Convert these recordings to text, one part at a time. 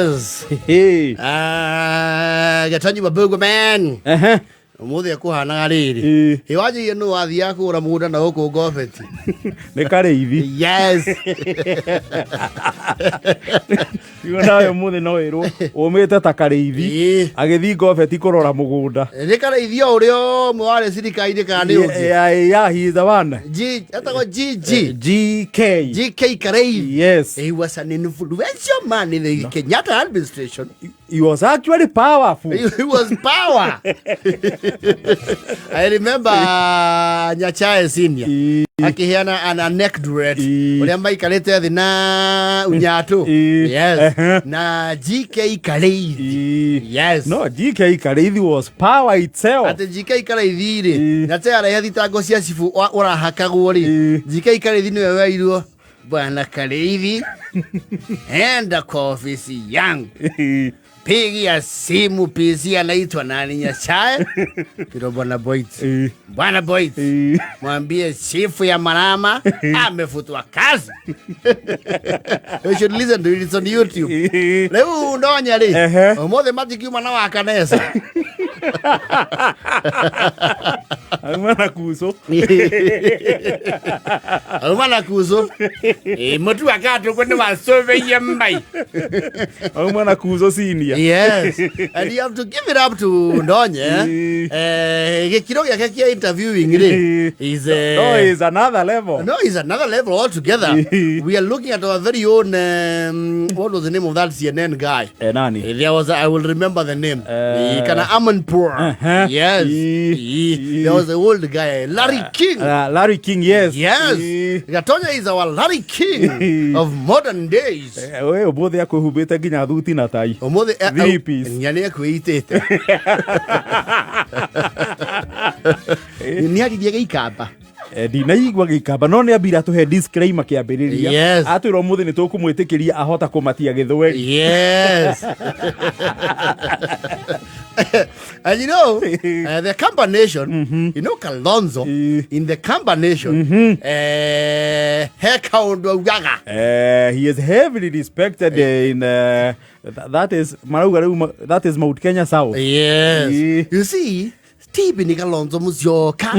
Yes. Hey. Ah, Gatanyi wa Burger Man. Ehe. Umuthi akuhanaga riri. Ĩĩ. Ĩ wanjĩire nũ wathiaga kũgũra mũgũnda na gũkũ Ngobeti. Nĩ karĩithi. Yes. Igo nawe ũmũthĩ no ĩrwo ũmĩte ta karĩithi. Ĩĩ. Agĩthiĩ Ngobeti kũrora mũgũnda. Nĩ karĩithi o ũrĩa ũmwe warĩ thirikari-inĩ kana nĩ ũngĩ. Yeah, yeah, he is the one. G, etagwo GG. GK. GK Karĩithi. Yes. He was an influential man in the Kenyatta administration. He was actually powerful. He was power. I remember Nyachae Senior Ĩĩ. akiheana an anecdote Ĩĩ. uria maikarĩte thĩ na unyatũ. Ĩĩ. Yes. Ehe. Na GK Karĩithi. Ĩĩ. Yes. No, GK Karĩithi was power itself. Atĩ GK Karĩithi rĩ, Ĩĩ. Nyachae arehe thitango cia cibũ ũrahakagwo rĩ, Ĩĩ. GK Karĩithi nĩwe werirwo Bwana Karĩithi, enda kwa ofisi yangu Ĩĩ. pigia simu PC anaitwa nani Nyachae kilo bwana Boit. Ĩĩ. Bwana Boit, Ĩĩ. mwambie chifu ya Marama amefutwa kazi. You should listen to it, it's on YouTube. Ĩĩ. Rĩu ndonya rĩ, Ehe. ũmũthĩ matikiuma na wakanesa. Auma na kuco. Auma na kuco. Ĩ, mũtu wa katũkũ nĩ wacũvĩie mbai. Auma na kuco senior. Yes. And you have to give it up to Ndonye. Ĩĩ. Eh, gĩkĩro gĩake kĩa interviewing rĩ Ĩĩ. is No, is another level. No, it's another level altogether. Ĩĩ. We are looking at our very own, what was the name of that CNN guy? Eh, nani? There was, I will remember the name. Eh. Kana Amanpour. Yes. Ĩĩ. Ĩĩ. There was the old guy, Larry King. Larry King, yes. Yes. Ĩĩ. Gatonya is our Larry King Ĩĩ. of modern days. Eh, we ũmũthĩ akwĩhumbĩte nginya thuti na tai. Ũmũthĩ Three piece. nya nĩ ekwĩitĩte. Nĩ aririe gĩikamba. Eh, ndinaigua gĩikamba no nĩ ambire atũhe disclaimer kĩambĩrĩria. Yes. Atwĩra ũmũthĩ nĩ tũkũmwĩtĩkĩria ahota kũmatia gĩthweri. Yes. And the Kamba Nation, Kalonzo, Ĩĩ. in the Kamba Nation, he kaũndũ augaga. He is heavily respected in that is marauga rĩu that is Mount Kenya South. Yes. Ĩĩ. You see, Stephen Kalonzo Musyoka,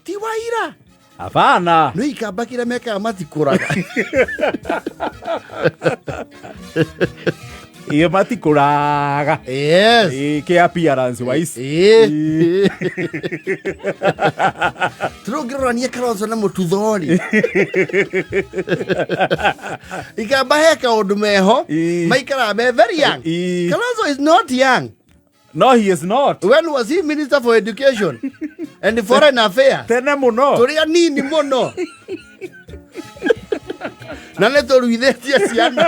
ti waira. Hapana. Nĩ ikamba kĩrĩa mekaga matikũraga. Iyo matikũraga. Yes. Ĩĩ, kĩ appearance wise. Ĩĩ. Tũrũngĩrorania Kalonzo na Mũtuthori. Ikamba he kaũndũ meho Ĩĩ. maikaraga me very young. Ĩĩ. Kalonzo is not young. No, he is not. When was he minister for education and foreign affairs? Tene mũno. Tũrĩ anini mũno. Na nĩ tũruithĩtie ciana.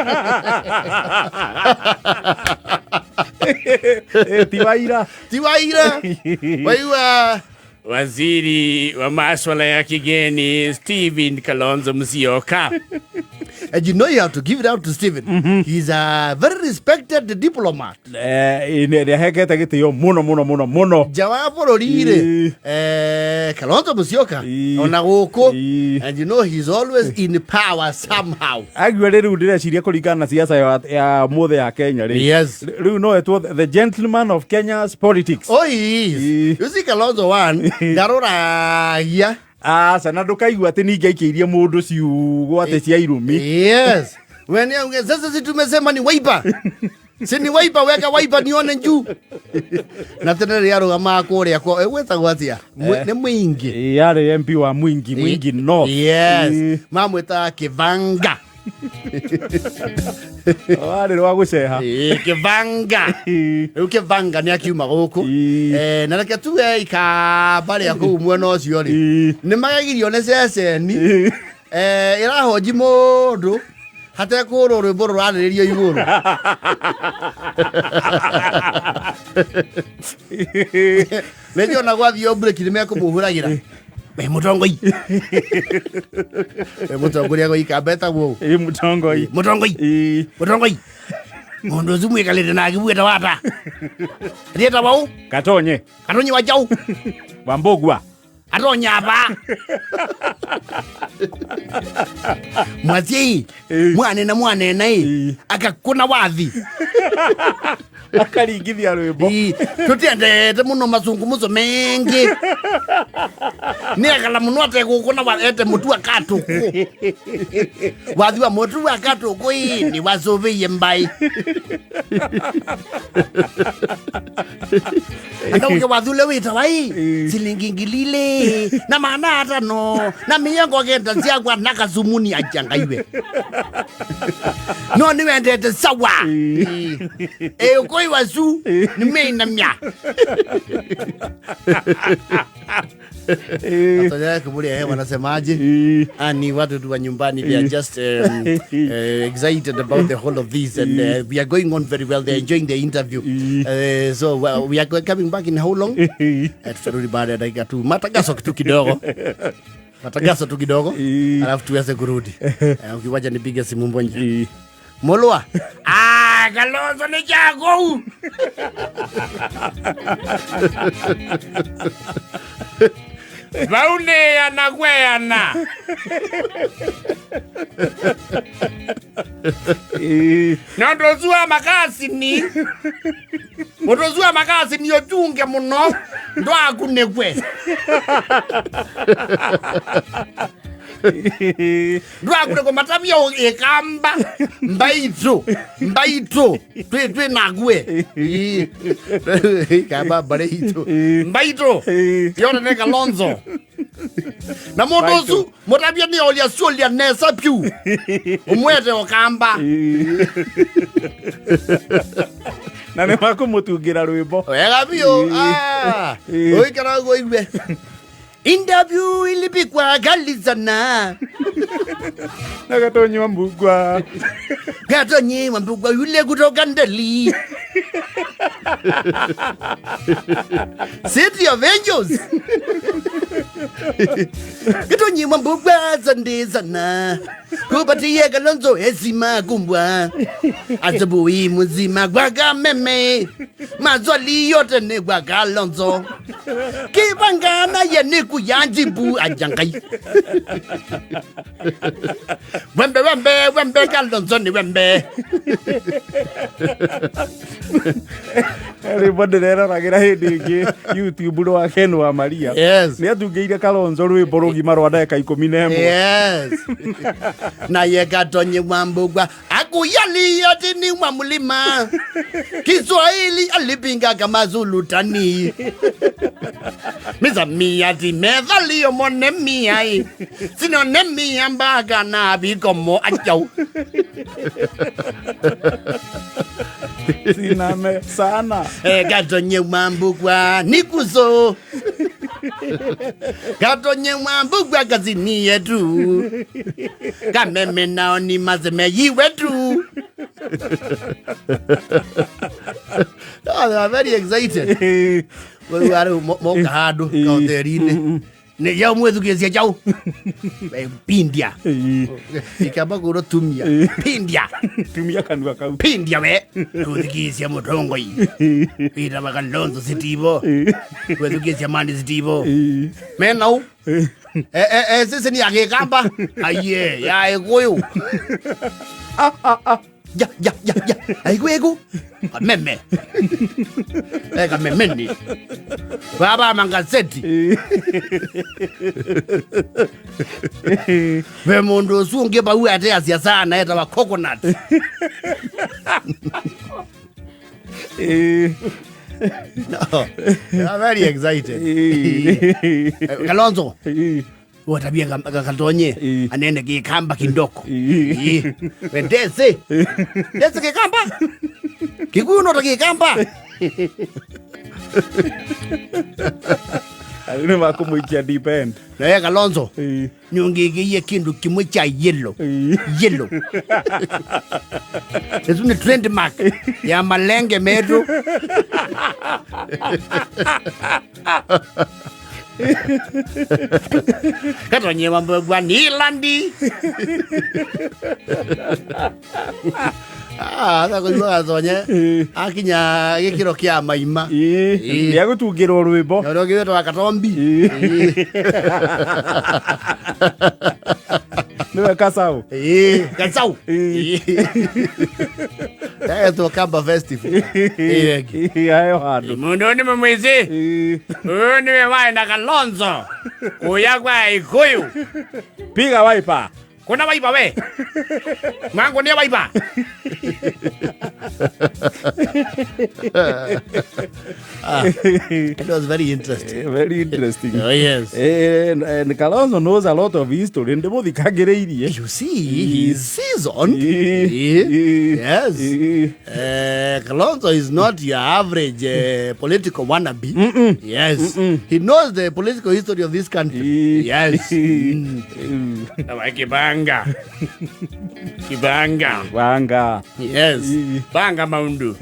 Ĩĩ, ti waira. Ti waira. Waigua Waziri wa maswala ya kigeni Stephen Kalonzo Musyoka. And you know you have to give it out to Stephen. He's a very respected diplomat. Eh, nĩ ahekete gĩtĩo mũno mũno mũno mũno. Nja wa bũrũri rĩ, Ĩĩ. Kalonzo Musyoka Ĩĩ. ona gũkũ, Ĩĩ. and you know he's always in power somehow. Agua rĩu ndĩreciria kũringana na siasa ya mũthĩ ya Kenya rĩ. Yes. Rĩu no etwo the gentleman of Kenya's politics. Oh, he is. Ĩĩ. You see Kalonzo one ndarũragia. Aca na ndũkaigua atĩ ningĩ aikĩirie mũndũ ciugo atĩ cia irumi. Yes. Wene auge sasa si tumesema ni Wiper. Si ni Wiper, weka Wiper nione juu. Na tene rĩrĩa arũgamaga kũrĩa kwa gwĩtagwo atĩa? Nĩ Mwingi. Ĩĩ, yarĩ MP wa Mwingi, Mwingi North. Yes. Ĩĩ. Mamwĩtaga Kĩbanga. Warĩ rwa gũceha. Ĩĩ, Kĩbanga. Ĩĩ. Rĩu Kĩbanga nĩ akiuma gũkũ. Ĩĩ. Na reke tuge ikamba rĩa kũu mwena ũcio rĩ. Ĩĩ. Nĩ magegirio nĩ ceceni. Ĩĩ. Ĩrahonji mũndũ hatekũrwo rwĩmbo rũranĩrĩrio igũrũ. Rĩngĩ ona gwathiĩ break nĩ mekũmũhũragĩra. We mũtongoi. We mũtongoria gwa ikamba etagwo ũũ. Ĩĩ, mũtongoi. Mũtongoi. Ĩĩ. Mũtongoi. Mũndũ ũcio mwĩkalĩte nake bweta wata. Rĩeta wau. Katonye. Katonye wa jau. Wa Mbũgua. Atonyapa mwathii mwanena mwanena i akakuna wathi. Akaringithia rwĩmbo. Tutiendete muno mazungumzo mengi, niekala muno ategukuna ete mutu akatuku wathi wa mutu akatuku ii ni wacuviie mbai. Akauke wathi ule witawa ii cilingi ngilili na mana atano na miongo kenda ciakwa na kacumuni aja ngaiwe no niwendete sawa ukoi wacu ni meinamia. Atonya kuburia hewa wanasemaje? Ni watu tu wa nyumbani, they are just excited about the whole of this and we are going on very well. They are enjoying the interview. So well, we are coming back in how long? Tutarudi baada ya dakika tu matagaso tu kidogo. Matagaso tu kidogo. Alafu tuweze kurudi. Ukiwacha nipige simu mbonja. Molwa. Kalonzo ni chako. Vaune anagweana. Nondozua makasi ni. Mondozua makasi ni otunge muno. Ndo akunekwe. Ndo akunekwe matabia ekamba. Mbaito. Mbaito. Twe nagwe. Kamba mbaito. Mbaito. Yona ne Kalonzo. Na mondozu mutabia ni olia suolia nesa piu. Umwete okamba. Na nĩ makũmũtungĩra rwĩmbo. Wega biũ. Ũikara ũguo igue. Interview ilipikwa kali sana. Na Gatonyi Mbugua. Gatonyi Mbugua yule kutoka Ndeli. City of Angels. Gatonyi Mbugua sande sana. Kupatia Kalonzo heshima kumbwa. Asubuhi mzima kwa Kameme. Maswali yote ni kwa Kalonzo. Kibangana ye ni kuyanjibu ajangai. Wembe wembe wembe Kalonzo ni wembe. Rwĩmbo ndĩreroragĩra hĩndĩ ĩngĩ YouTube rwa Ken wa Maria. Yes. Nĩ atungĩire Kalonzo rwĩmbo rũgima rwa ndagĩka 11. Yes. Na ye Gatonyi Mbugua akuyali yote ni wa mlima. Kiswahili alipinga kama Zulu tani. Mizamia ti methali omone mia. Sinone mia mbaga na bikomo achau. Siname sana. Gatonyi Mbugua nikuzo. Gatonyi Mbugua kazini yetu. Kameme nao ni mazeme yiwetu. Oh, they are very excited. Well, are moka hadu kauterine. Ne yao mwethukiacia chau. Pindia. Ikamba kuro tumia. Pindia. Tumia kanua kau. Pindia we. Kuthukiacia mutongoi. Wita Kalonzo sitivo. Kwethukiacia mani sitivo. Menau. Sisi ni agikamba. Aye, ya ekuyu. Ya. Aiku egu. Kameme. Kameme ni. Baba mangazeti. We mundu ucio bau ate acia sana etawa coconut. No, I'm very excited. Kalonzo. Watabia Katonye anene kikamba kindoko. Wendese. Ndese kikamba. Kikuyu no kikamba. Nĩ makũmũikia deep end. Na ye Kalonzo. Nyongegeie kindu kimwe cha yellow. Yellow. Esu ni trademark ya malenge metu. Katonye Mbugua ni landi. Ah, tha gatonye akinya gikiro kia maima. Ĩĩ, nĩ agũtungĩrwo rwĩmbo. Ũrĩa ũngĩ wĩtagwo Katombi. Nĩwe Kacau. Ĩĩ, Gacau. Ĩĩ. Etwo Kamba Festival. Ĩĩ, ĩngĩ. Ĩĩ, aheo handũ. Mundu nĩ mũmwĩci. Ĩĩ. Ũyũ nĩwe warĩ na Kalonzo kũya kwa Ikuyu. Piga waipa. Kuna waipa we mwangu nĩ waipa. It was very interesting. Very interesting. Oh, yes. And Kalonzo knows a lot of history. Ndĩmũthikagĩrĩirie. You see, he's seasoned. Ĩĩ, Ĩĩ. ĩĩ, Yes. ĩĩ. Kalonzo is not your average political wannabe. Yes. He knows the political history of this country. Ĩĩ. Yes. Awa kibanga kibanga Wanga. Yes. Banga maundu.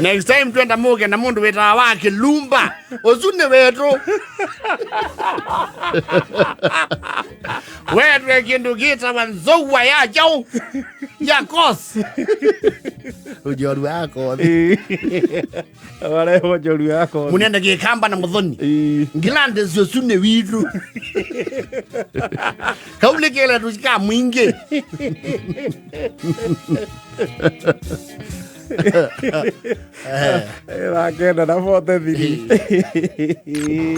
Next time twenda muke na mundu witawa wa Kilumba ucu ni wetu wetwe kindu gitawa nzowa ya jau ya kos. Ujoru wako. Warehwo njoru yakwa. Munene gikamba na muthoni. Ĩĩ. Ngilande cio cune witu. Kaulikele tucika mwingi. Wakenda na 43.